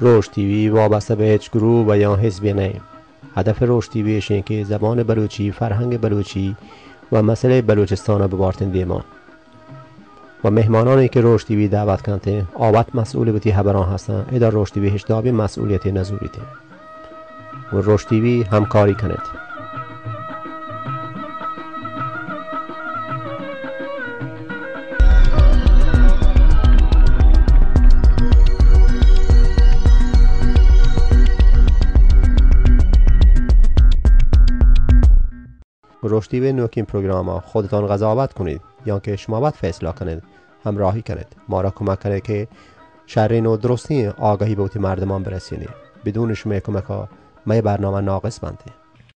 روش T V وابستہ بہ ہچ گروہ و یا حزبے نہ ایں۔ ہدف روش ٹی وی اش ایں کہ زبان بلوچی، فرہنگ بلوچی و مسئلہ بلوچستان ء ببارتیں دیما۔ و مہمانانی کہ روش ٹی وی دعوت کنت، آ وت مسئول وتی ہبراں ہستاں، ادا روش ٹی وی ہچ دابیں مسئولیتے نزوریت۔ گوں روش ٹی وی ہمکاری کنیت۔ روش ٹی وی نوکیں پروگرام ء خودتان قضاوت کنیت یا کہ شما وت فیصلہ کنیت، ہمراہی کنیت، مارا کمک کنیت کہ شریں و درستیں آگہی بہ وتی مردمان برسینیں۔ بدون شمئے کمک ء مئے برنامہ ناقص بنت۔